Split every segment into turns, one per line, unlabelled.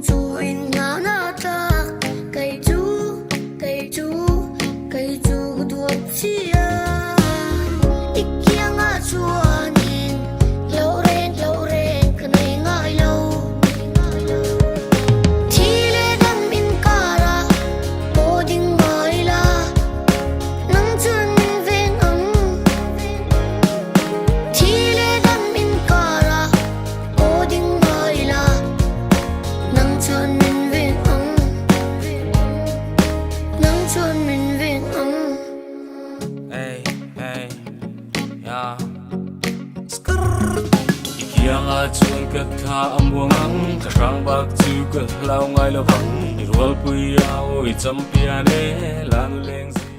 chu innghahna tlak kei chu kei chu kei chu ka duat chia i kiangah chuanin hlauh reng hlauh reng ka nei ngai lo Thi leh dam inkara pawh ding ngai la nang chuan min veng ang Thi leh dam inkara pawh ding ngai la nang chuan min veng ang Nang chuan min veng ang.
Hey hey yeah Skrrr I kianga chuan ka thla a muang ang Ka hrang bak chu ka hlau ngai lo vang I rualpui a awi champion e Lanu leng zing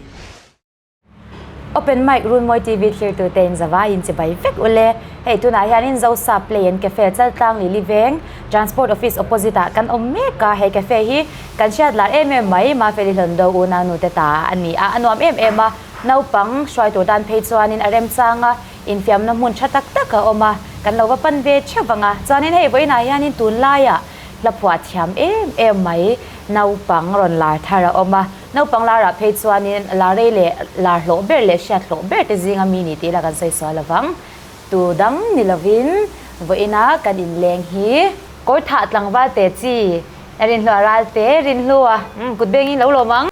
Open mic Runmawi TV thlirtu te in zavai in chibai vek ule. Hei tunah hianin Zosa Play and Cafe Chaltlang Lili Veng Transport Office opposite ah kan awm mek a, he cafe hi kan hriat lar em em mai Mafeli Hlawndo unau nu te ta a ni a, a nuam em em a, naupang hruai tur tan phei chuanin a remchang a, infiamna hmun tha tak tak a awm a, kan lo va pan ve theuh vang a, chuanin hei vawiinah hianin tunlaiah hla phuah thiam em em mai naupang rawn lar thar a awm a, naupang larah phei chuanin lar rei leh lar hlawh ber leh hriat hlawh ber te zinga mi ni tih ila kan sawi sual lovang. Tu dang ni lovin vawiina kan inleng hi kawr thah tlangval te chi rinhlua ral te rinhlua kut bengin lo lawm ang.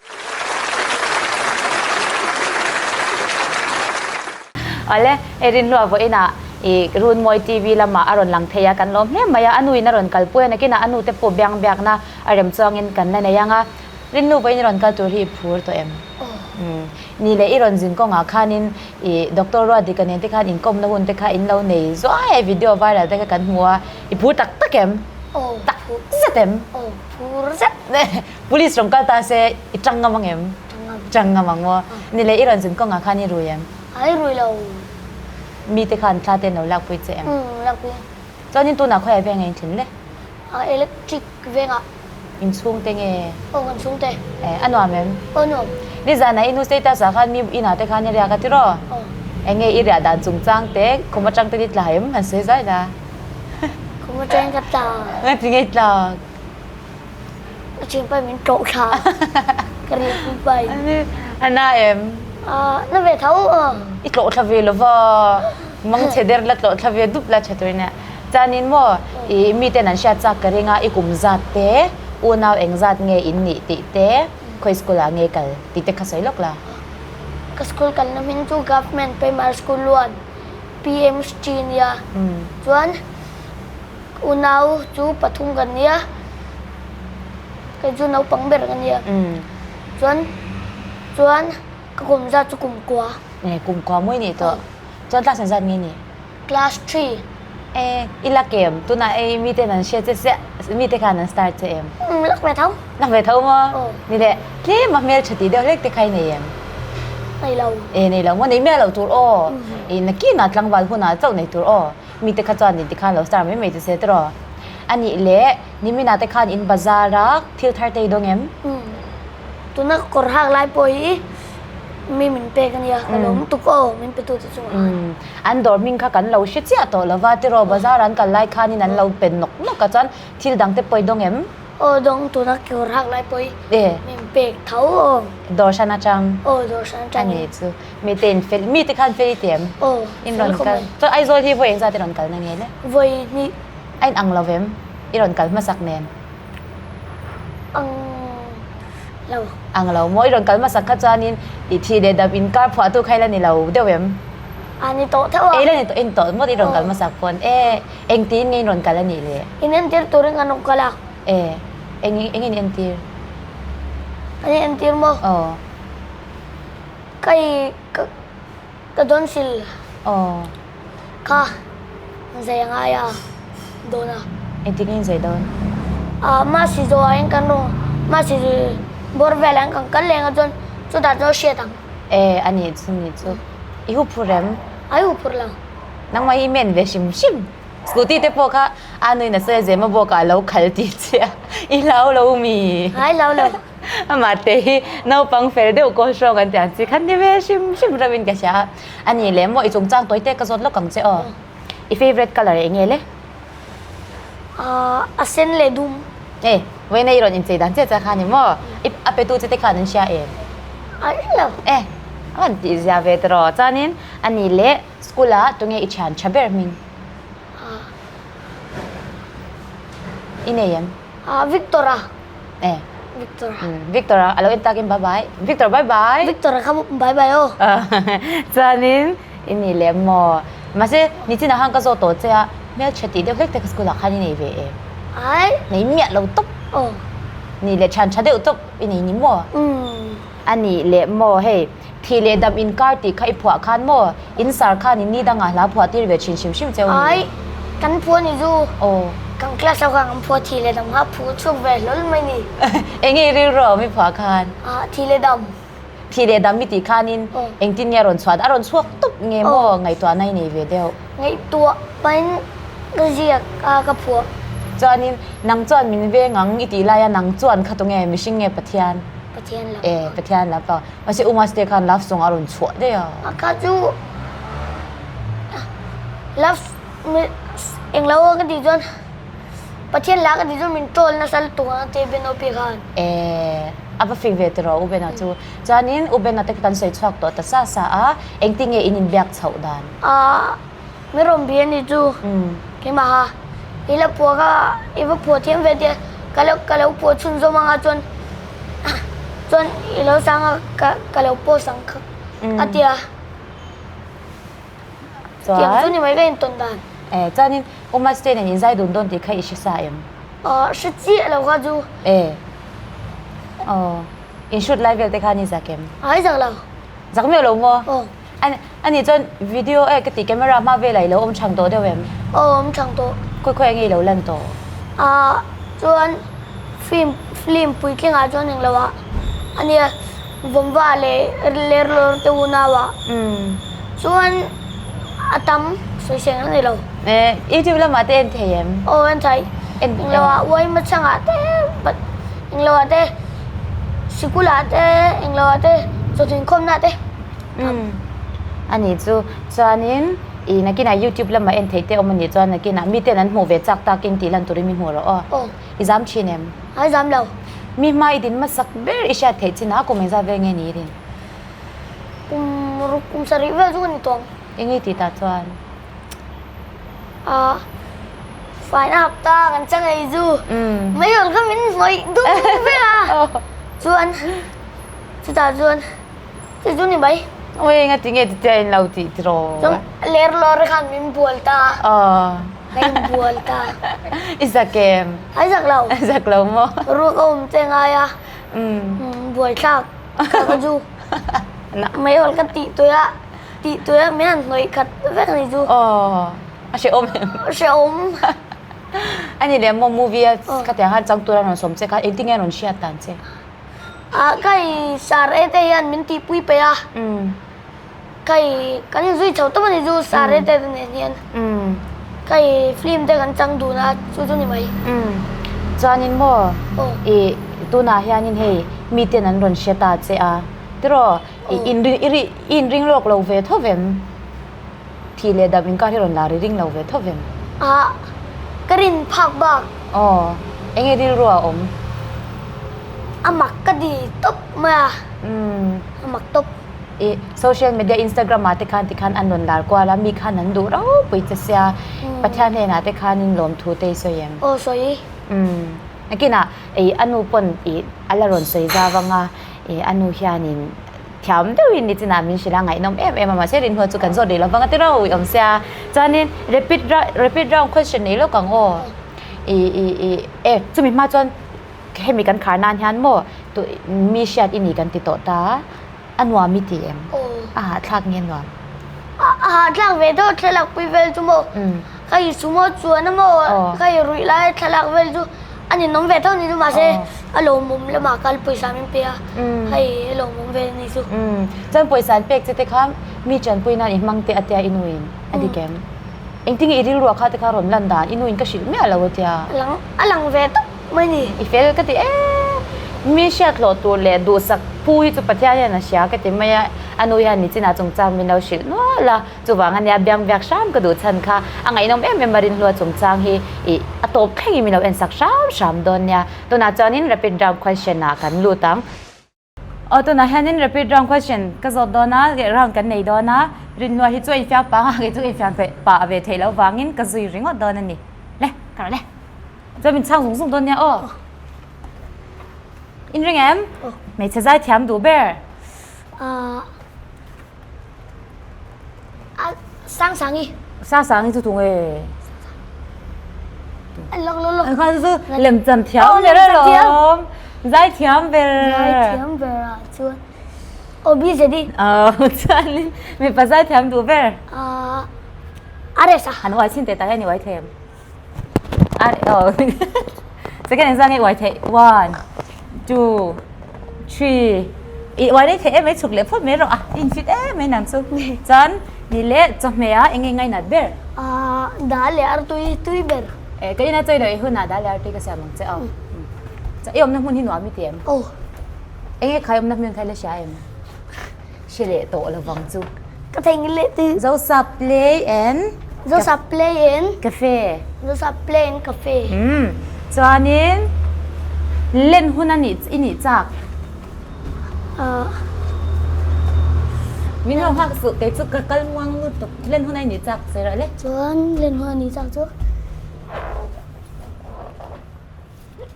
Awle, hei rinhlua vawiina i Runmawi TV lamah a rawn lang thei a, kan lawm hle mai a, a nuin a rawn kalpui a, nakinah a nute pawh biang biakna a rem chuangin kan la nei ang a. Rinlu vawiin i rawn kal tur hi i phur tawh em? Ni leh i rawn zin kawngah khanin i Doctor Ruatdika nen te khan inkawmna hun te kha in lo nei zuai a, video viral te kha kan hmu a, i phur tak tak em? Tak zet em?
Phur zet.
Police rawn kal ta se i tang ngam ang em?
Tang ngam.
Tang ngam ang maw? Ni leh i rawn zin kawngah khan i rui em?
A i rui lo.
Mi te khan thla te an lo lakpui che em?
Lakpui.
Chuanin tunah khawiah veng a inthlen le?
Electric vengah.
In chhung te nge?
Aw kan chhung te.
Eh a nuam em?
Aw nuam.
Nizanah i nu status ah khan mi inah te khan i riak a tiraw?
Aw.
Enge i riah dan chungchang te khum atang te i tla em? Han sawi zai la.
Khum atangin ka tla.
Nge tinge i tlak?
A thianpa in min tlawh thla. Ka riah pui pai.
A na em?
Na ve tho.
I tlawh thla ve lova mangchhe der la tlawh thla ve dup la tha tur nia. Chuanin maw i miten an hriat chak ka ring a, i kum zat te, unau eng zat nge in nih tih te, khawi school ah nge kal tih te kha sawi lawk la.
Ka school kalna hming chu Government Primary School Luan, PMSG nia. Chuan unau chu pathum kan nia, kei chu naupang ber ka nia. Chuan chuan ka kum zat chu kum kua.
Kum kua mawi nih tawh. Chuan class engzat nge ni?
Class 3.
E, i lak em? Tunah ei mi ten an hria che sia, mi te khan an start che em?
Um, lak ve tho.
Lak ve tho maw?
Aw.
Ni leh, tlem a hmel tha tih deuh hlek te kha i nei em?
Nei lo.
E, nei lo maw? Nei miah lo tur aw. I nakinah tlangval hunah chauh nei tur aw. Mi te kha chuan inti khan lo start mai mai che se tiraw? Anih leh, niminah te khan in bazar a, thil thar te i dawng em?
Um, tuna kawr hak lai pawh hi mi min pek ania, ka lawm tuk aw, min pe tu te chungah khan.
An dawr hming kha kan lo hre chiah tawh lo va, tiraw bazar an kal lai khanin an lo pe nawk nawk a, chuan thil dang te pawh i dawng em?
Aw dawng, tuna kawr hak lai pawh i min pek tho aw.
Dawr hran atang?
Aw dawr hran atang.
A ni chu, mi te in fel, mi te khan fel i ti em?
Aw,
in rawn kal. Chuan Aizawl hi vawi engzat i rawn kal na nge le?
Vawi hnih.
A in ang lo vem? I rawn kal hmasak nen?
Ang lo.
Ang lo maw? I rawn kal hmasak kha chuanin i thih leh dam inkar phuahtu kha ila ni lo deuh em?
A ni tawh theuh a.
Ila ni tawh, in tawh mawt i rawn kal hmasak pawn. E, engtiin nge in rawn kal a nih le?
In entir turin kan rawn kal a.
E, eng eng in entir?
An in entir maw?
Aw.
Ka i ka ka dawnsil.
Aw.
Kha zai a ngai a dawn a.
Engtik nge in zai dawn?
Ah Masi zawh ah hian kan rawn Masi bawr velah hian kan kal leng a chuan chutah chuan hriat ang.
E a nih chu nih chu. I hu phur em?
A i hu phur lo.
Nangmah hi i men ve hrim hrim. Scooty te pawh kha a nuin a sawi a zema bawk ah a lo khal tih chiah. I hlau lo mi?
Ai hlau lo.
Amah te hi naupang fel deuh kawl hrawng an tih ang chi khan ni ve hrim hrim ram in ka hria a. A nih leh maw i chungchang tawi te ka zawt lawk ang che aw. I favourite colour eng nge le?
A sen leh dum.
E, vawiin i rawn inchei dan chiah chiah kha a ni maw? I a petu che te khan an hria em?
An hre lo.
E, a rawn tih zia ve tawh. Chuanin a ni leh school ah tunge i thian tha ber hming? I nei em?
Victor a.
E.
Victor a.
Victor a, a lo en takin bye bye. Victor bye bye.
Victor a kha bye bye aw.
Chuanin i ni leh maw? Mahse nichinah khan ka zawt tawh che a, hmeltha tih deuh hlek te kha school ah khan i nei ve em?
Ai.
Nei miah lo tawp.
Aw.
Ni leh thian tha deuh tawp i nei ni maw?
Umm.
A nih leh maw hei thih leh dam inkar tih kha i phuah khan maw in sar khan in ni dangah hla phuah tir ve thin hrim hrim cheu ni?
Ai, kan phuah ni chu.
Aw.
Kan class ho khan kan phuah thih leh dam kha phuh chhuak ve hlawl mai ni.
Eng nge i rilru a awm i phuah khan?
Ah, thih leh dam.
Thih leh dam i tih khanin engtin nge a rawn chhuah? A rawn chhuak tawp nge maw ngaihtuahna i nei ve deuh?
Ngaihtuah pahin ka ziak a ka phuah.
Chuanin nang chuan min veng ang i tih laia nang chuan kha tunge mihring nge Pathian?
Pathian lam.
E Pathian lam pa. Mahse U Maste khan love song a rawn chhuah daih a.
A kha chu love englo a ka tih chuan Pathian la ka tih chuan min troll nasa lutuk ang a ti Benopi khan.
E a va fing ve tiraw U Bena chu. Chuanin U Bena te kha kan sawi chhuak tawh ta sa sa a, engtin nge in inbiak chhoh dan?
A mi rawn bia ni chu keimah kha i la phuah kha i va phuah thiam ve tia ka lo ka lo phuah chhunzawm anga chuan chuan i lo sang a ka ka lo post ang kha a tia tiang chu ni mai ka intawn dan.
E chuanin U Maste nen inzai dun dawn tih kha i hre sa em?
Hre chiah lo kha chu.
E aw in shoot lai vel te kha ni zak em?
Ai zak lo.
Zak miah lo maw?
Aw.
A nih chuan video e ka tih camera hma velah i lo awm chhang tawh deuh em?
Aw awm chhang tawh.
Khawi khawi enge i lo lan tawh?
Ahh chuan film film puitling ah chuan englo ah ania Vawmva leh Lerlawr te unau ah chuan a tam sawi seng a ni lo.
E YouTube lamah te en thei em?
Aw en thei. Englo ah uaima chhangah te englo ah te sikul ah te englo ah te chawhnu inkhawmna te.
Umm a nih chu chuanin ih nakinah youtube lamah en theih te awm a nih chuan nakinah miten an hmuh ve chak takin tih lan turin mi hmuh rawh aw.
Aw.
I zam thin em?
Ai zam lo.
Mi hma i din hmasak ber i hriat theih chin a kum engzat vel nge ni i din?
Kum ruk kum sarih vel chu ka ni tawh ang.
Eng nge tih tah chuan?
Ahh faina hapta kan chang ei chu.
Umm.
Mai hawn kha min hnawih dum vek a. Chuan chutah chuan. Chu chu ni mai.
Oi nga ti nge ti tia in lo tih tiraw.
Chuan ler lawr khan min bual ta.
Aw.
Ka in bual ta.
I zak em?
Ai zak lo.
Ai zak lo maw?
Ruak a awm che ngai a.
Umm.
Buai thlak ka ka chu. Mei hawl ka tih tui a, tih tui a min han hnawih khat vek a ni chu.
Aw. A hrehawm em?
Hrehawm.
A ni leh maw movie a khatiang khan changtu a rawn sawm che kha engtin nge a rawn hriat dan che?
Ah kai sar e te hian min tihpui peih a. Kai kan inzui chho tawp a ni chu sar e te nen hian. Kai film te kan chang dun a chu chu ni mai.
Chuanin maw i tunah hianin hei miten an rawn hre ta che a tiraw i i inring lawk lo ve tho vem? Thih leh dam inkar hi rawn la ri ring lo ve tho vem?
Ah, ka rin phak bak.
Aw, eng nge rilru a awm?
A mak ka ti tawp mai a.
Umm.
A mak tawp.
I social media Instagram ah te khan tikhan an rawn lar kual a, mi khan an duh ropui che sia. Pathian hnenah te khanin lawmthu te i sawi em?
Aw, sawi.
Umm. Nakinah i a nu pawn i a la rawn sawi zau ang a, i a nu hianin Thiam deuhin ni chinah min hrilh a ngaihnawm em em a mahse rinhnuai chu kan zawt rih lo vang a ti rau awm sia chuanin rapid rapid round question nei lawk ang aw i i i e chumi hma chuan hemi kan khar nan hian maw tu mi hriat i ni kan ti tawh ta a nuam i ti em a hahthlak nge nuam
a hahthlak ve deuh thlalak pui vel chu maw ka i sumo chuan a maw ka i ruih lai thlalak vel chu A ninawm ve tho ni chu mahse a lawmawm lamah kal pawisa min pe a, hei a lawmawm ve ni chu.
Chuan pawisa an pek che te kha mi chanpui nan i hmang teh a tia i nuin a dik em? Engtin nge i rilruah kha te kha rawn lan dan i nuin ka hrilh miah lo a tia.
A lang a lang ve tawp mai ni.
I fel ka ti e, mi hriat hlawh tur leh duhsak. phu hi chu Pathian hian a hria ka ti mai a, a nu hian nichinah chungchang min lo hrilh nual a, chuvang ania biang biak hram ka duh chhan kha a ngaihnawm em em a Rinhlua chungchang hi ih a tawp thlengin min lo en sak hram hram dawn nia. Tunah chuanin rapid round question ah kan lut ang. Aw tunah hianin rapid round question ka zawt dawn a, round kan nei dawn a, Rinhlua hi chu a infiam pah ang a, kei chu ka infiam pah ve theih loh vangin ka zui ringawt dawn a ni. Le, ka rawh le. Chuan min chhang zung zung dawn nia aw. In ring em? Hmeichhe zai thiam duh ber.
Sang Sangi.
Sang Sangi chu tunge?
Lok lok lok.
Kha chu lem chan thiam ber alawm. Zai thiam ber.
Zai thiam ber ah chuan Obi Zedi.
Aw chuanin mipa zai thiam duh ber.
Aresa.
Han uai chhin teh tak hian i uai thei em? Aw second exam nge uai theih one two three i uai rei theih em mai chhuk leh phawt mai rawh a i infit em mai nang chu chuan ni leh chawhmeh ah eng nge ngainat ber
ah dal leh artui tui ber
eh ka ina chawi loh i hunah dal leh artui ka siam ang che aw i awmna hmun hi nuam i ti em
aw
eng nge khai awmna hmun kha i la hria em hre leh tawh lovang chu.
Ka thei leh ti.
Zosa play and.
Zosa play and.
Cafe.
Zosa play and cafe.
Um chuanin len hun a nih i nih chak.
Ah.
Min lo nghak suh kei chu ka kal muang lutuk len hun a i nih chak sawi rawh le.
Chuan len hun a nih chak chu.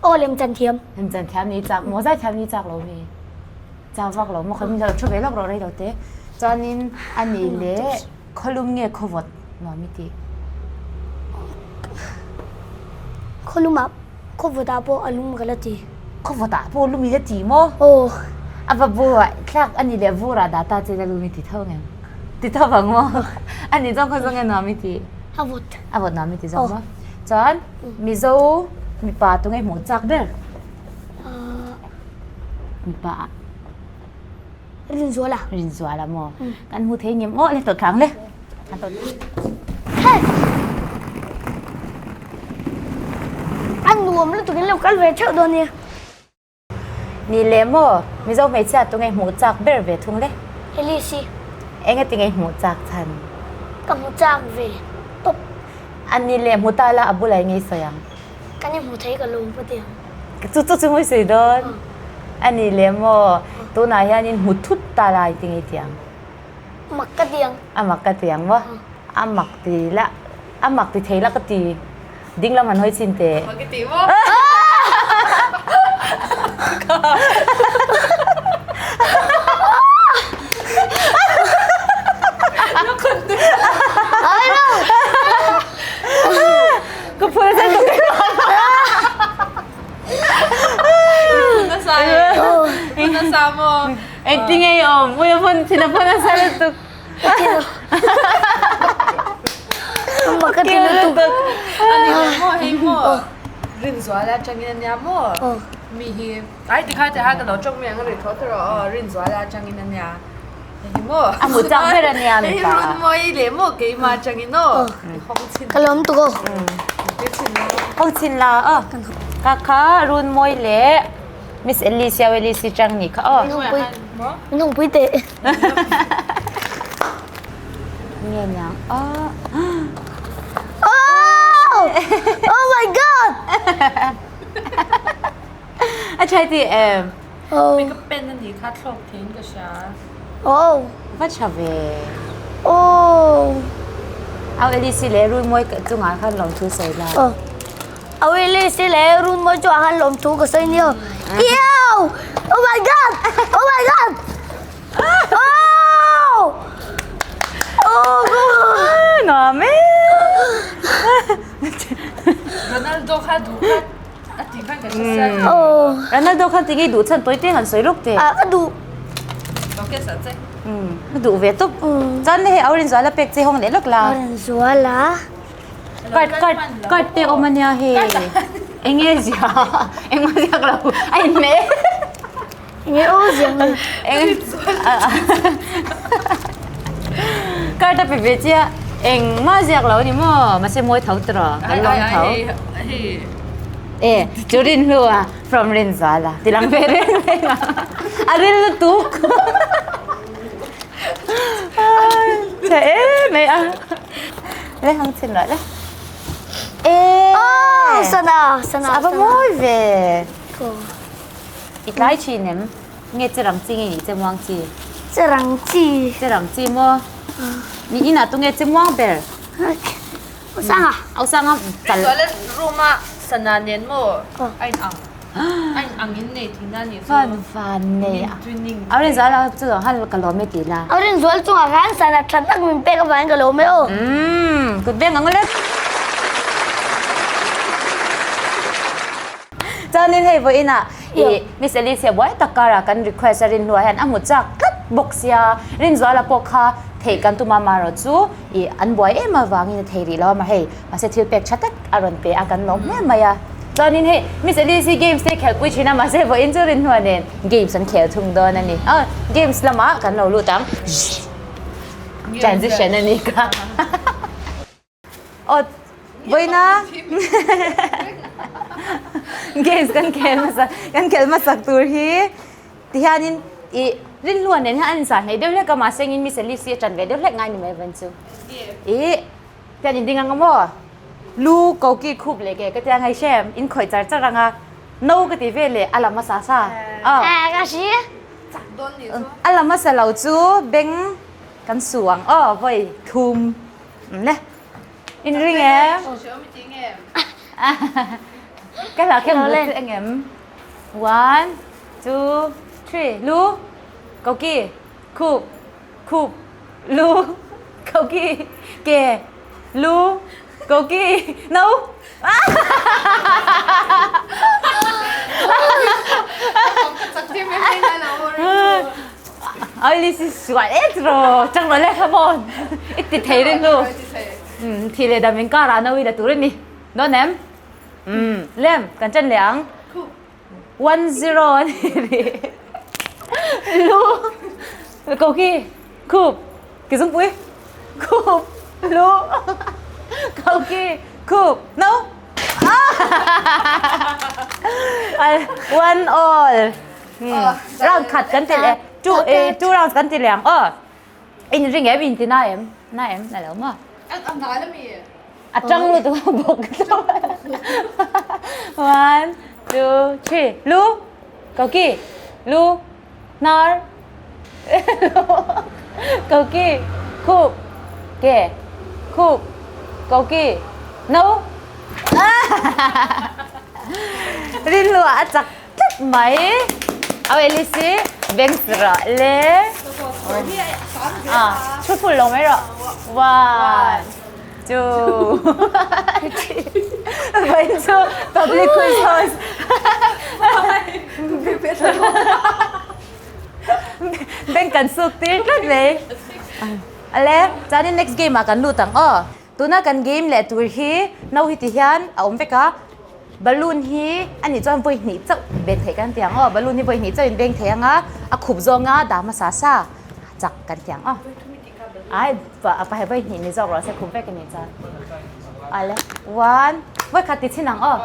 Aw lem chan thiam.
Lem chan thiam ni chak maw zai thiam ni chak lo mi. Chau vak lo maw khaw min lo thu ve lawk rawh rei lo te. Chuanin a nih leh khawlum nge khawvawt nuam i tih?
Khawlum ah khawvawt ah pawh a lum ka la ti.
Khawvawt ah pawh lum i la ti maw?
Aw.
A va buai thlak a nih leh vur ah dah ta che la lum i ti tho ngem? Ti tho vang maw? A nih chuan khaw zawng nge nuam i tih?
A vawt.
A vawt nuam i ti zawk maw? Chuan Mizo mipa tunge hmuh chak ber? Mipa ah.
Rinzuala.
Rinzuala maw? Kan hmu thei ngem aw le tawt thlang le. An tawt.
Hey! An nuam lutuk in lo kal ve theuh dawn nia.
Ni leh maw? Mizo hmeichhia tunge hmuh chak ber ve thung le?
Elise.
Engati nge hmuh chak chhan?
Ka hmu chak ve tawp.
A ni leh hmu ta la a bulah enge i sawi ang?
Kan i hmu thei ka lawm pawh ti ang.
Chu chu chu mawi sawi dawn. A ni leh maw? Tunah hianin hmu thut ta la i ti ngei ti ang?
Mak ka ti ang.
A mak ka ti ang maw? A mak ti la, a mak ti thei la ka ti. Ding lam han hawi chin teh.
Mak i ti maw?
Ka phun a sen tuk
Nasa e. Nasa mo.
Engtin nge i awm? Ui a phun thin a phun a sen lutuk.
Mak ka ti lutuk.
Ani le mo hei mo. Rinzuala atangin ania mo. Mi hi ai tikha te ha ka lo chawk mai ang a ri tho tawh rawh aw Rinzuala atangin ania. Hei mo.
A hmu chak ber ania mi pa.
Hei run mawi le mo keimah atangin aw. Hawng chin.
Ka lawm tuk aw.
Hawng chin la aw. Ka kha run mawi le Miss Alicia Elisi chang ni kha aw.
Min hawng pui teh.
Nge niang aw.
Oh! Oh my god!
A tha ti em?
Oh.
Ka pen a nih kha thlawk theiin ka hria.
Oh.
Va tha ve.
Oh.
Au Elisi leh Runmawi chungah khan lawmthu sawi la.
Oh. Au Elisi leh Runmawi chungah khan lawmthu ka sawi nia. Ew! Oh my god! Oh my god! Oh! Oh god!
Nuam e!
Ronaldo kha duh kha a tih khan ka hre sia.
Oh.
Ronaldo khan tinge duh chhan tawi te han sawi lawk teh.
Ah ka duh.
Rocket sa che.
Ka duh ve tawp. Chuan hei Aurinzuala pek che hawng leh lawk la.
Aurinzuala.
Card card card te awm ania hei. Enge zia engmah ziak lo a inhmeh.
Enge aw ziak lo.
Card a pe ve chiah engmah ziak lo a ni maw mahse mawi tho tawh kan lawm tho. E chu rin hnu a. From Rinzuala. Tilang ve reng reng a. A ril lutuk. Tha em mai a. Le hang chhin rawh le. E.
Oh, sana, sana.
A va mawi ve. I tlai thin em? Nge che rang chi nge ni che muang chi?
Che rang chi.
Che rang chi maw? Ni inah tu nge che muang ber?
Osanga.
Osanga chal.
Rinzuala room a sana nen maw a in ang a in ang in nei thina a nih chu.
Van van nei a. A Rinzuala chu han ka lawm e ti la.
A Rinzuala chungah khan sana tha tak min pek avangin ka lawm e aw.
Umm kut beng ang le. Chuanin hei vawiinah ih Miss Alicia buai tak karah kan request a rinhlua hian a hmu chak tlat bawk sia. Rinzuala pawh kha theih kan tum a amaherawh chu ih an buai em avangin a thei rih lo a hei mahse thil pek tha tak a rawn pe a kan lawm hle mai a. Chuanin hei Miss Alice hi games te khelhpui thin a mahse vawiin chu rinhlua nen games an khel thung dawn a ni. Aw games lamah kan lo lut ang transition a ni kha. Aw vawiina games kan khel hmasa kan khelh hmasak tur hi tihianin ih rinhluan nen hian an insan hleih deuh hlek a mahse engin miss Alice hi a ṭan ve deuh hlek ngai ni mai vawiin chu ih tian in ding ang a maw lu koki khup leh ke ka tia ngaih hrem in khawih char char ang a no ka ti vel leh a la hmasa sa aw a la hmasa lo chu beng kan su ang aw vawi thum. Le in ring em? Ka hla khem lu chu engem? One, two, three. Lu, koki, khup, khup, lu, koki, ke, lu, koki, no. Ai si sual et ro chang ro le come on i ti thei rin lu thi le dam in kara no i la tur ni no nem lem kan chan le ang 1 0 ani ri lu ko ki khup ki zung pui khup lu ko ki khup no one all Round khat kan ti leh two eh two rounds kan ti leh ang aw. In ring em in ti na em na em na lo maw?
A nal ami.
A tang lutuk a bawk One two three lu koki lu hnar koki khup ke khup koki no Rinhlua a chak Tlat mai. Au Elise beng rawh le. Ah, thu full lo mai rawh. One, two, three. Vai chu public quiz host. Beng kan suk tir tlat mai. Ale, chuanin next game ah kan lut ang aw. Tuna kan game leh tur hi no hi ti hian a awm vek a, balloon hi a nih chuan vawi hnih chauh ben theih kan ti ang aw, balloon hi vawi hnih chauh in beng thei ang a, a khup zawnga dah hmasa sa chak kan ti ang aw. Ai pa vawi hnih ni zawk rawh se khup vek a nih chuan. Ale one vawi khat ti chhin ang aw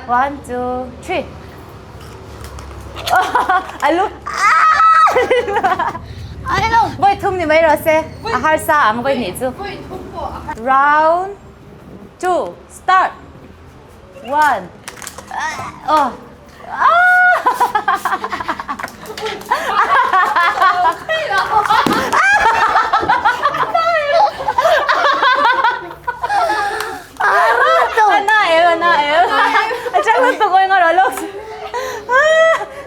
one two three alu Vawi thum ni mai rawh se a harsa ang vawi hnih chu. Round 2 start 1 oh Ana em ana em a chang lutuk oi ngawr lawk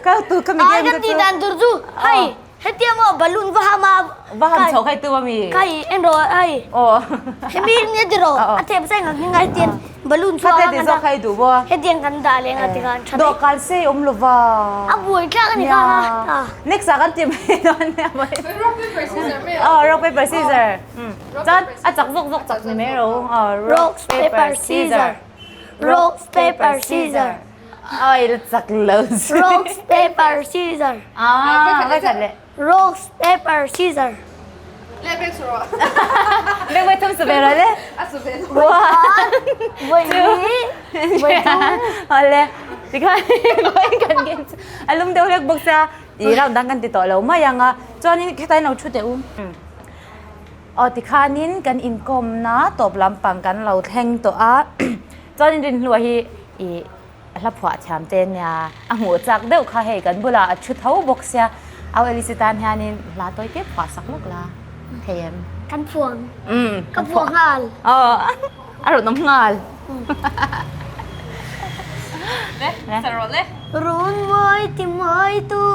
ka tu ka mi game
ka ti dan tur chu hei Hetiang aw balloon va ham a.
Va ham chho khai tu ami.
Khai en ro ai.
Aw.
Hemi nge ti ro a thep sai ngak ngai tian balloon chu
a kan da. Khai du bo.
Hetiang kan da le nga ti kan tha.
Do kan sei om lova.
A buai tlak ani ka.
Next a kan ti mai don ne mai.
Rock paper scissor me.
Oh rock paper scissor. Chan a chak zok zok chak ni mai ro.
Rock paper scissor. Rock paper scissor.
Ai la chak lo si.
Rock paper scissor.
Ah, vai khat le.
Rock paper scissor.
Le bek su ro.
Bek vai thum su ve ro le.
A su ve.
One, voi ni, voi thum.
Ole. Tikhan vawiin kan game chu a lum deuh hlek bawk sia i round dang kan ti tawh lo mai ang a chuanin khitah in lo thu teh u. Aw tikhanin kan inkawmna tawp lampang kan lo thleng tawh a chuanin Rinhlua hi i hla phuah thiam te nia a hmuh chak deuh kha hei kan bulah a thu tho bawk sia au Alice tan hianin hla tawi te phuah sak lawk la thei em?
Kan phuang. Ka phuah nghal.
Aw a rawn awm nghal.
Run mawi ti mawi tu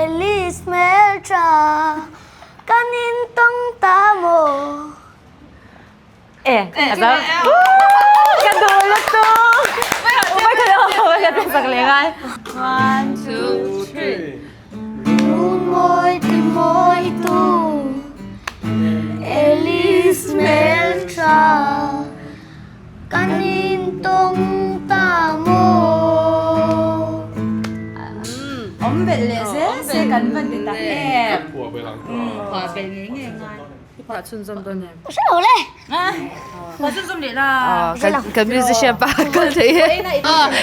Alice hmeltha kan intawng ta maw?
E, a dang. Ka duh lutuk. Umai ka lo, umai ka sak leh ngai.
One, two, three.
Run mawi ti mawi tu Alice hmeltha kan intawng ta maw?
Awm belh leh zel se kan va ti tak em.
Phuah belh ang.
Phuah belh ngei ngei ngai.
I phuah chhunzawm dawn em?
Ka hre lo le.
Phuah chhunzawm leh la.
Kan musician pa kal thei he.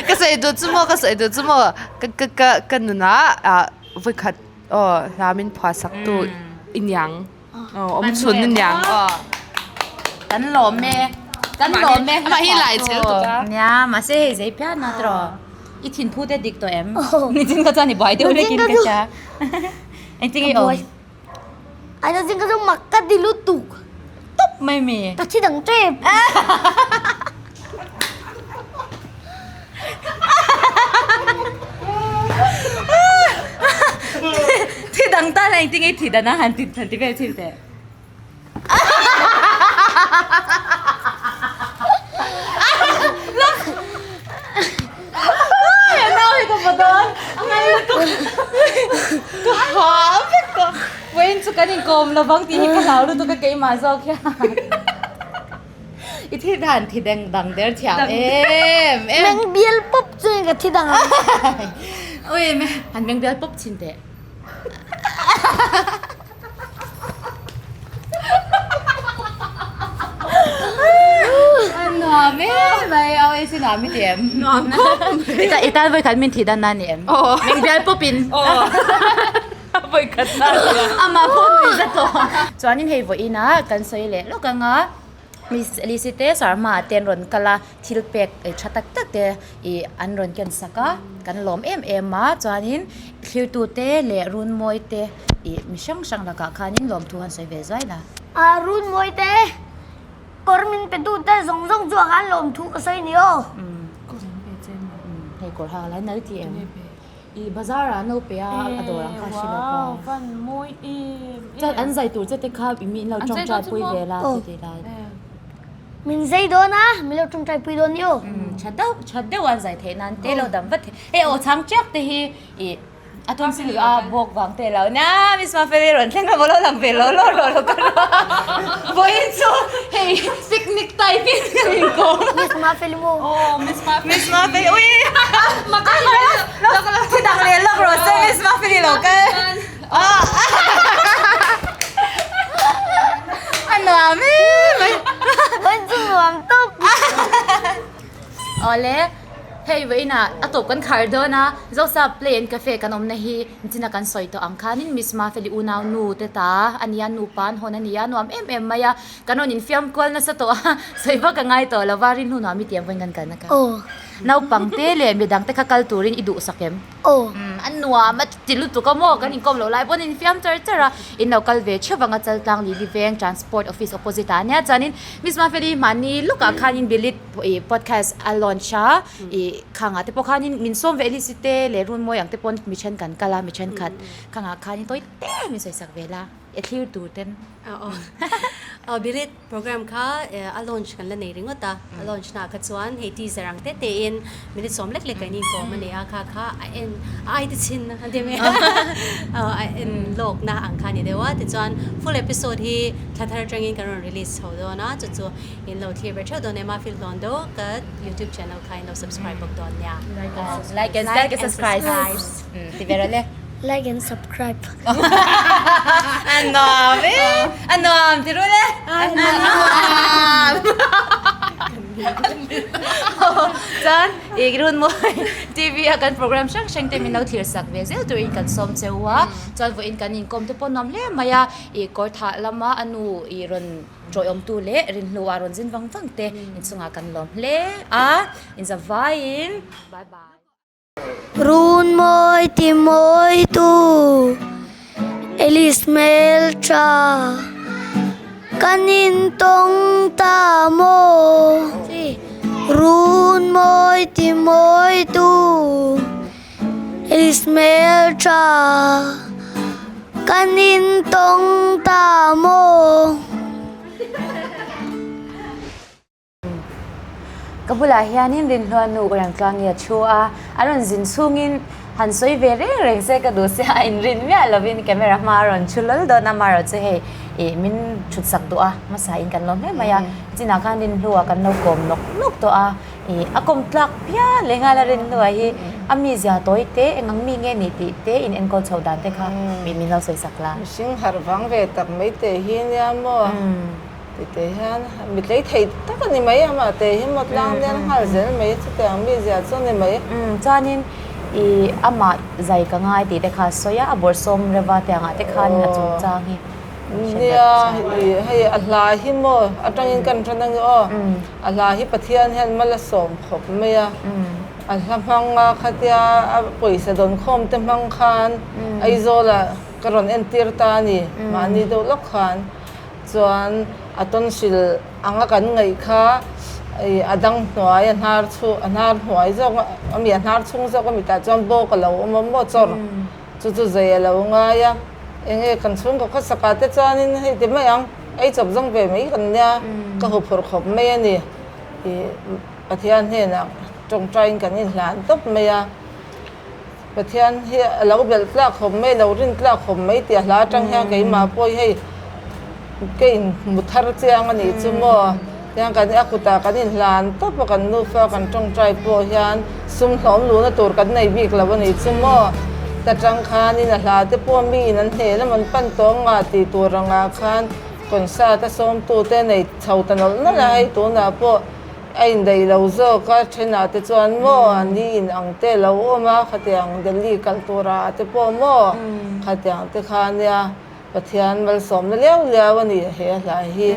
Ka sawi duh chu maw, ka sawi duh chu maw, ka ka ka ka nunah ah vawikhat aw hla min phuah sak tu i niang. Aw awm chhun i niang aw.
Kan lawm e. Kan lawm e.
Amah hi lai chel tuk a.
Nia, mahse hei zei pian a tiraw. I thinphu te dik tawh em? Nichin ka chuan i buai deuh lekin ka hria. Engtin nge i awm?
Ai na zing ka chu mak ka ti lutuk.
Tawp mai mi.
Ka thi dang tep.
Thi dang ta la engtin nge thi dan a han ti han ti vel chhin teh. Vawiin chu kan inkawm lovang tih hi ka hlau lutuk a keimah zawk hian i thil dan thi dang dang der thiam em em.
Meng bial pawp chuan ka thi dang ang.
Ui han meng bial pawp chhin teh. Nuam em mai au ei si nuam i ti em?
Nuam khawp mai.
I tan vawi khat min thih dan na ni em?
Aw.
Meng bial pawp in.
Aw. Vawi khat na nia.
Amah pawh nui za tawh. Chuanin hei vawiin ah kan sawi leh lawk ang a. Miss Alice te Sarma ah te an rawn kal a, thil pek tha tak tak te ih an rawn ken sak a, kan lawm em em a, chuanin thlirtu te leh runmawi te ih mi hrang hrang lakah khanin lawmthu han sawi ve zuai la.
A runmawi te kawr min pe tu te zawng zawng chu a khan lawmthu ka sawi ni aw.
Hei kawr ha lai nal ti em? I bazar ah no pe a a dawr ang kha hre lo pa.
Wow van mawi em em.
Chuan an zai tur che te kha i mi in lo tawngtai pui ve la ti ti lai.
Min zai dawn a min lo tawngtai pui dawn ni aw.
Tha deuh tha deuh an zai theih nan te lo dam vat thei. Hei aw chhang chiak te hi i a tum si a bawk vang te lo nia Miss Mafeli rawn thleng a lo lang ve lo lo lo lo ka rawh a. Vawiin chu hei picnic type in kan inkawm.
Miss Mafeli maw?
Aw Miss Mafeli.
Miss Mafeli ui. Thi dang leh lawk rawh se Miss Mafeli lo kal. A nuam em mai.
Vawiin chu nuam tawp.
Awle hei vawiin ah a tawp kan khar dawn a Zosa Play and Cafe kan awmna hi nichina kan sawi tawh ang khanin Miss Mafeli unau nu te ta a nia nupa an hawn a nia nuam em em mai a kan rawn infiam kual nasa tawh a sawi vak a ngai tawh lo va rinhnu nuam i tiam vawiin kan kalna kha. Naupang te leh midang te kha kal turin i duhsak em?
Aw.
A nuam a ti lutuk a maw? Kan inkawm loh lai pawn in fiam char char a, in lo kal ve theuh vang a Chaltlang Lili Veng Transport Office opposite ah nia chuanin Miss Mafeli mahni lukah khanin Bilit ih podcast a launch a ih khangah te pawh khanin min sawm ve Alice te leh Runmawi ang te pawn mi thenkhat kal a mi thenkhat khangah khanin tawi te min sawisak ve la e thlir tur ten.
Aw Bilit Program kha a launch kan la nei ringawt a, a launch naah kha chuan hei teaser ang te tein minute sawm lek lek kain inkawm a nei a, kha kha a en a ai te chhin a ti mai a, a en lawkna ang kha a ni deuh a, tichuan full episode hi thla thar atangin kan rawn release chho dawn a, chu chu in lo thlir ve theuh dawn em a, feel hlawn deuh ka youtube channel kha in lo subscribe bawk dawn nia.
Like and subscribe ti ve rawh le.
Like and subscribe.
A nuam e, a nuam ti rul e. A nuam. Chuan I Runmawi TV a kan program hrang hrang te min lo thlir sak ve zel turin kan sawm cheu a, chuan vawiin kan inkawm te pawh nuam hle mai a, i kawr thah lama a nu i rawn tawiawmtu leh rinhlua rawn zin vang vang te inchungah kan lawm hle a, inzavaiin bye bye.
Runmawi ti mawitu Alice hmeltha kan intawng ta maw? Runmawi ti mawitu Alice hmeltha kan intawng ta maw?
Ka bulah hianin Rinhluanu Remtluangi a thu a, a rawn zin chhungin han sawi ve reng reng se ka duh sia, a inrin miah lovin camera hma a rawn thu lawl dawn a, amaherawh chu hei ih min thut sak duh a, hmasa in kan lawm hle mai a, chinah khan Rinhlua kan lo kawm nawk nawk tawh a, ih a kawm tlak phian leh nghal a Rinhlua hi a mizia tawi te eng ang mi nge nih tih te in enkawl chhoh dan te kha min lo sawi sak la.
Mihring harh vang ve tak mai te hi nia maw? Tite hian mi tlei thei tak a ni mai a, mah te hi maw tlang lian nghal zel mai chutiang mi zia chu a ni mai.
Umm chuanin i amah zai ka ngai tih te kha a sawi a, a bawrhsawm reva te angah te khanin a chungchang hi
Nia i hei a hla hi maw atangin kan hran ange aw, a hla hi Pathian hian mal a sawm khawp mai a, a hla hmanga khatia a pawisa dawn khawm te hmang khan Aizawlah ka rawn entir ta a ni mahni deuh lawk khan. Chuan a tawnhrilh anga kan ngaih kha ih a dang hnuai a hnar chhu a hnar hnuai zawk a mi a hnar chhung zawk a mitah chuan bawk a lo awm a maw chawr chu chu zei a lo ngai a eng nge kan chhungkaw khawsakah te chuanin hei ti mai ang ei chawp zawng ve mai kan nia ka huphurh khawp mai a ni ih Pathian hnenah tawngtaiin kan inhlan tawp mai a. Pathian hi a lo belh tlak khawp mai, lo rin tlak khawp mai tih a hla atang hian keimah pawh hi hei ka inhmu thar chiang a nih chu maw. Tiang kan a kutah kan inhlan tawp a, kan nufa kan tawngtai pawh hian sum hlawm luhna tur kan nei bik lo a nih chu maw. Ta tang khanin a hla te pawh miin an hneh lam an pan tawh anga tih tur angah khan concert a sawmtute nei chho ta nawlh nawlh a, hei tunah pawh A indaih lo zawk a, thenah te chuan maw a ni in ang te lo awm a, khatiang Delhi kal tura te pawh maw khatiang te kha nia Pathian malsawmna liau liau a ni he a hlai hi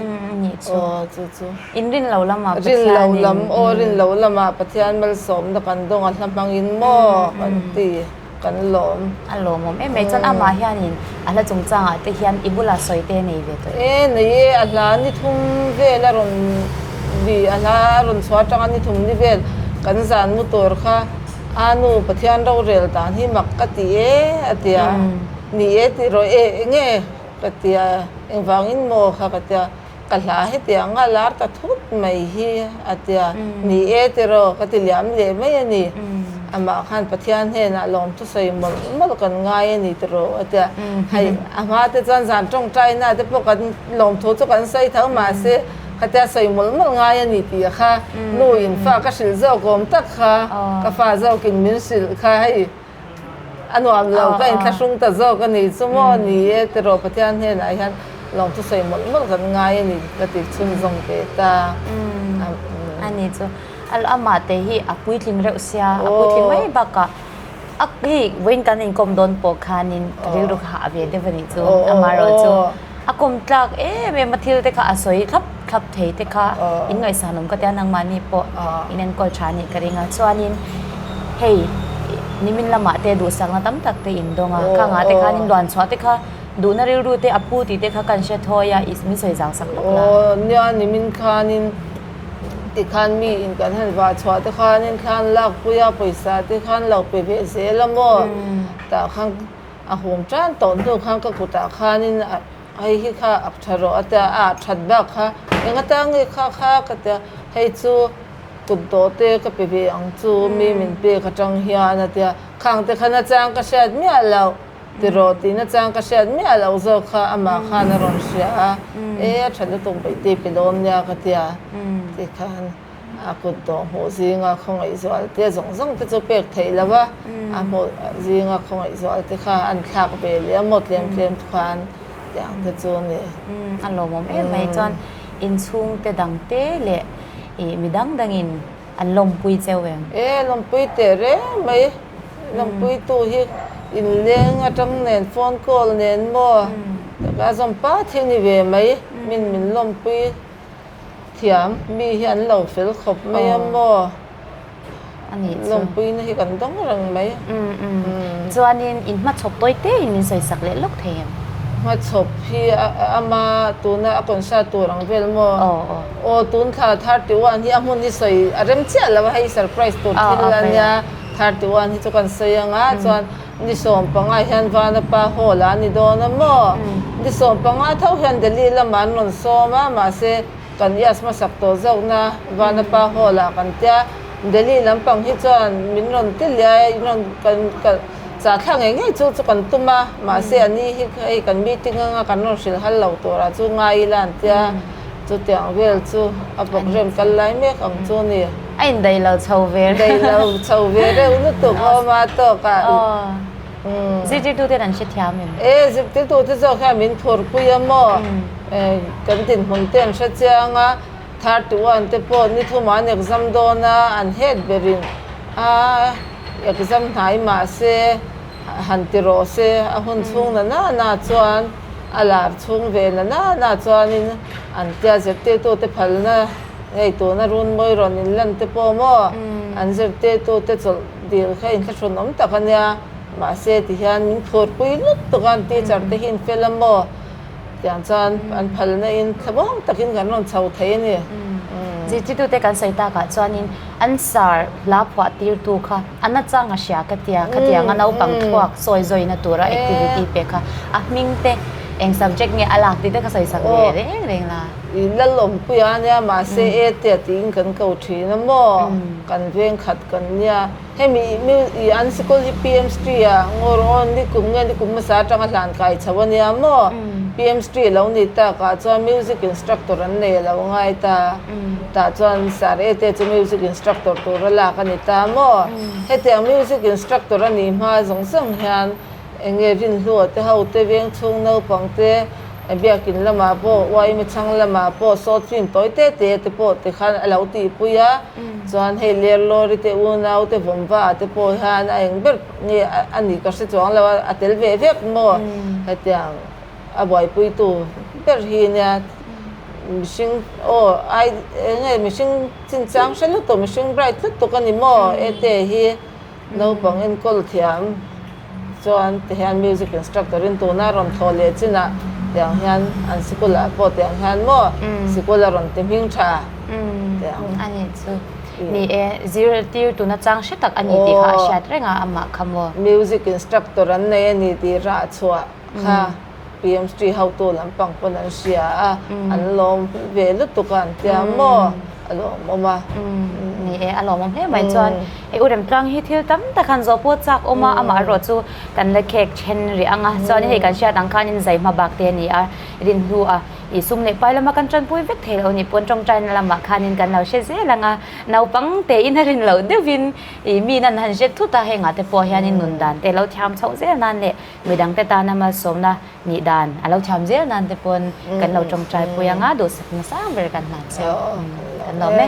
aw chu chu.
In rin lo lamah
Pathian in. Rin lo lam aw rin lo lamah Pathian malsawmna kan dawng a hla hmangin maw kan ti. Kan lawm.
A lawmawm em mai. Chuan amah hianin a hla chungchangah te hian i bulah sawi te nei ve tawh em?
E nei e, a hla ni thum vel a rawn bi, a hla a rawn chhuah atanga ni thum ni vel kan zan mu tur kha a nu Pathian rorel dan hi mak ka ti e a ti a, ni e tih rawh e enge ka ti a, engvangin maw kha ka ti a, ka hla hetiang a lar ta thut mai hi a tia, ni e tiraw ka ti liam leh mai a ni. Amah khan Pathian hnenah lawmthu sawi mawlh mawlh kan ngai a ni tiraw a tia. Hei a hma te chuan zan tawngtaina te pawh kan lawmthu chu kan sawi tho mahse khatia sawi mawlh mawlh ngai a ni tih kha nu in fa ka hrilh zawk awm tak kha ka fa zawkin min hrilh kha hei A nuam lo ka inthlahrung ta zawk a ni chu maw ni e tiraw Pathian hnenah hian lawmthu sawi mawlh mawlh kan ngai a ni ka ti chhunzawm ve ta.
A ni chu amah te hi a puitling reuh sia a puitling mai bakah a hei vawiin kan inkawm dawn pawh khanin ka rilru kha hah ve deuh a nih chu amaherawh chu a kawm tlak em em a thil te kha a sawi thlap thlap thei te kha in ngaihsan awm ka tia nangmahni pawh in enkawl tha anih ka ring a chuanin hei nimin lamah te duhsakna tam tak te in dawng a khangah te khan in luan chhuah te kha duhna rilru te a pu tih te kha kan hre thawi a min sawi zau sak lawk la.
Aw nia nimin khanin tikhan mi in kan han vah chhuah te khanin thlan lak pui a pawisa te khan lo pe ve zel a maw tah khan a hum tan tawh hnu khan ka kutah khanin a Hei hi kha ak tha rawh a tia, a ah that bak kha eng atang nge kha kha ka tia, hei chu kut dawh te ka pe ve ang chu mi min pek atang hian a tia, khang te kha nachang ka hriat miah loh tiraw tih nachang ka hriat miah loh zawk kha amah khan a rawn hria a, e a tha lutuk beihte pe dawn nia ka tia tikhan. A kut dawh hmuh zinga khawngaih zual te zawng zawng te chu pek theih lo a, a hmuh zinga khawngaih zual te kha an thlak ve leh a maw tlem tlem khan tiang te chu a ni.
A lawmawm em mai chuan inchhung te dang te leh ih mi dang dangin An lawmpui cheu em?
E, lawmpui teh reng mai. Lawmpuitu hi inleng atang nen phone call nen maw taka zawmpa thil ni ve mai. Min min lawmpui thiam mi hi an lo fel khawp mai a maw. Lawmpuina hi kan dawng reng mai.
Chuanin in hmachhawp tawi tein min sawisak leh lawk thei em?
Hmachhawp hi ama tuna a concert tur ang vel maw? Aw tun thla 31 hi a hmun hi sawi a rem chiah lo a, hei surprise tur thil a nia. 31 hi chu kan sawi ang a, chuan ni 15 hian Vanapa Hall ah a ni dawn a maw? Ni 15 tho hian Delhi lamah an rawn sawm a, mahse Kan ias hmasak tawh zawkna Vanapa Hall ah kan tia, Delhi lampang hi chuan min rawn ti liai, in rawn kan kan chah thla ngei ngei chu chu kan tum a, mahse a ni hi hei kan meeting anga kan rawn hrilh hal lo turah chu ngai ila an tia, chutiang vel chu a program kal lai mek ang chu a ni.
A indaih lo chho ve reuh.
Daih lo chho ve reuh lutuk awm a tawk ah.
Zirtirtuten an hrethiam em?
E, zirtirtute zawk hian min phurpui a maw? Kan dinhmun te an hrechiang a, 31 te pawh ni thumah an exam dawn a, an het berin a exam hnai mah se, han ti rawh se, a hun chhung na na na chuan a lar chhung ve na na na chuanin an tia zirtirtute phalna hei tuna runmawi rawn inlan te pawh maw an zirtirtute chawlh dil kha inthlahrun awm tak a nia, mahse tihian min phurpui lutuk a, teacher te hi in fel a maw tiang chuan an phalna in thlawm takin kan rawn chho thei a ni.
Zirtirtute kan sawi takah chuanin an sar hla phuah tirtu kha a nachang a hria ka tia, khatianga naupang thluak sawi zawina tura activity pek kha a hming te eng subject nge a lak tih te ka sawi sak ve reng reng la.
I lalawmpui a nia mahse e tia tiin kan ko thin a maw, kan veng khat kan nia. Hemi i an sikul hi PM Street ah ngawr awn ni kum nge ni kum hmasa atanga hlan kai chho a nia maw? PM Street lo ni tak ah chuan music instructor an nei a lo ngai ta. Tah chuan Sir Ete chu music instructor tur a lak a ni ta maw? Hetiang music instructor a nih hma zawng zawng hian Eng nge rinhlua te ho te veng chhung naupang te biakin lamah pawh uaimi chhang lamah pawh sawt film tawi te te te pawh ti khan a lo tihpui a, chuan hei lerlawri te unau te vawmva te pawh hian a eng ber nge a nih ka hre chuang lo a, a tel ve vek maw hetiang a buaipuitu ber hi nia mihring aw ai eng nge mihring chinchang hre lutuk mihring bright lutuk a ni maw ete hi. Naupang enkawl thiam chuan ti hian music instructor in tuna rawn thawh leh chinah tiang hian an sikul ah pawh tiang hian maw sikul a rawn ti hming tha
tiang. A nih chu. Ni e, zirtir tuna chang hre tak a ni tih kha a hriat reng a amah kha maw.
Music instructor an nei a ni tih rah chhuah kha PMST hotu lampang pawn an hria a, an lawm ve lutuk a an tia maw a lawmawm a.
Ni e, a lawmawm hle mai chuan hei u Remtlang hi thil tam tak han zawh pawh chak awm a, amah erawh chu kan la khek then rih ang a, chuan hei kan hriat ang khanin zai hma bak te a ni a, rin hnu a i sum leh pai lama kan tanpui vek thei lo a nih pawn tawngtaina lamah khanin kan lo hre zel ang a, naupang tein a rin loh deuhin i mi nan han hre thut a, hengah te pawh hianin nun dan te lo thiam chhoh zel nan leh Midang te tana malsawmna nih dan a lo thiam zel nan te pawn kan lo tawngtai pui anga duhsakna sang ber kan hlan che. Kan lawm e.